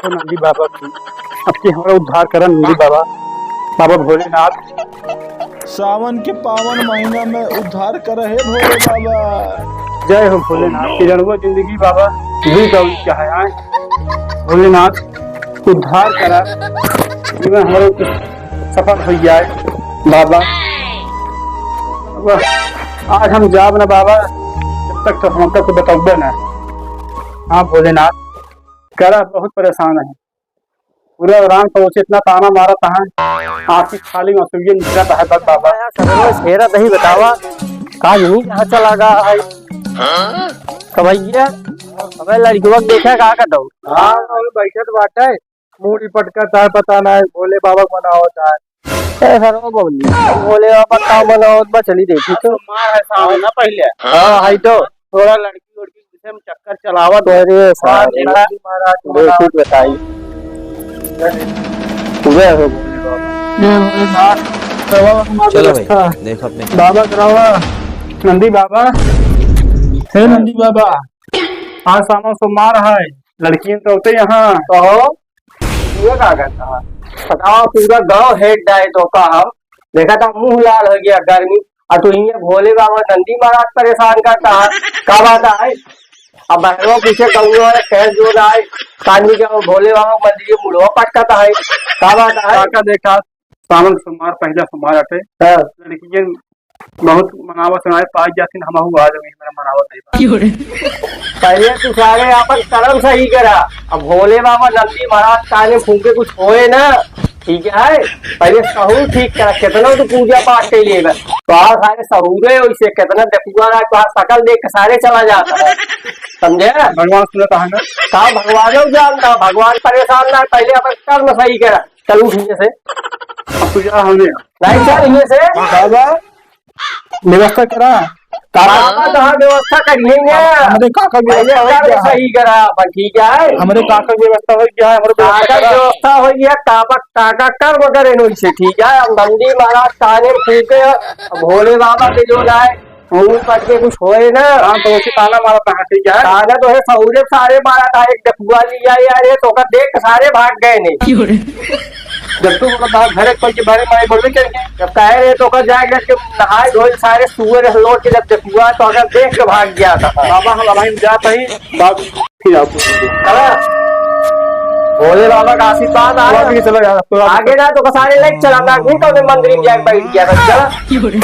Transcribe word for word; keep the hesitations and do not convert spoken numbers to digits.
हो नंदी बाबा की, अब की हमारा उद्धार करा नंदी बाबा, बाबा भोलेनाथ। सावन के पावन महीना में उद्धार करा हे भोले बाबा। जय हो भोलेनाथ। कि रणुआ जिंदगी बाबा, दुख और क्या है आए। भोलेनाथ उद्धार करा, जीवन हमारे सफल हो जाए बाबा। बाबा, आज हम जाब ना बाबा, जब तक तो हमका तो बतौबे ना। हाँ भोलेनाथ, करा बहुत परेशान है, पूरा राम पड़ोसी इतना ताना मारा तहाँ, आँखी खाली आंसुए निकला तहाँ बस बाबा। सरवा शेरा दही बतावा, का यहीं कहाँ चला गया है? कबहिया, अबे लड़कियों को देखा का करता हूँ? हाँ, अबे बैठत बाटे, मूड़ी पटकत है, पता नहीं भोले बाबा को मनावत है। ए सरवा बबली, भोले बाबा का मनावत बा, चली देखी तो। मार है सामने ना पहले। हाँ, है तो। थोड़ा लड़की उड़की के पीछे में चक्कर चलावत। अरे सारे, महाराज बेटी बताई। पूरा हो गया। ये भोलेनाथ, बाबा हमारा चलो भाई, व्यवस्था। देखो अपने बाबा करावा, नंदी बाबा, हे नंदी बाबा, आज सावन सोमवार है, लड़कियन तो होते यहाँ। कहो, ये का करता है? बताओ, पूरा गांव हेड डाए तो का हम देखा था, मुंह लाल हो गया गर्मी। और तू ये भोले बाबा नंदी महाराज परेशान करता है, का बात है? अब बहनों पीछे गंगो है, खैर जो ना आए, कानवी के भोले बाबा मंदिर के मुड़वा पटकता है, का बात है? काका देखा, सावन सोमवार, पहला सोमवार आटे। हाँ। लड़कियन बहुत मनावत सुनाए, पाई जातिन, हम हूँ आज भी मेरा मनावत है। क्यों रे? पहले तू सारे आपन कर्म सही करा। अब भोले बाबा नंदी महाराज काने फूंके कुछ होए ना, ठीक है? पहले सहू ठीक करा, कितना तू पूजा पाठ कर लेगा, तो आज सारे सहूरे हो इसे, कितना देखुआ रहा, तो आज सकल देख के सारे चला जाता है, समझे? भगवान सुनता है ना? का भगवान जानता, भगवान परेशान ना, पहले अपन कर्म सही करा। चल उठ इहाँ से। अब तू जा हमने। नहीं चल इहाँ से। बाबा, व्यवस्था करा। काका बाबा, कहाँ व्यवस्था करिए ना? हमरे काका पहले व्यवस्था हो कर्म गया है। सही करा, अपन ठीक है? हमरे काका व्यवस्था हो गया है, हमरे व्यवस्था काका करा। व्यवस्था हो गया, काका, काका कर्म करे नो इसे, ठीक है? हम नंदी महाराज ताने फूके, भोले बाबा के जो लाए, मुंह पट के कुछ होए ना। हाँ, तो उसी ताना मारा था, ठीक है? ताना तो है, सहूरे सारे मारा था, एक डकुआ लिया यार, ये तो ओकर देख के सारे भाग गए नहीं। क्यों रे? जब तू बोला था, घर एक पल के बारे में बोलबे क्या क्या? जब कहे रहे तो ओकर जाए करके नहाए धोए सारे सुअर लौट के जब डकुआ तो ओकर देख के भाग गया था। बाबा हम अभी जात ही, बाबू फिर आप हाँ। भोले बाबा का आशीर्वाद आ बाबा भी चला जा, तो आगे ना तो सारे लेके चला, ना घूम तो मंदिर में जाके बैठ गया था, चला। क्यों रे?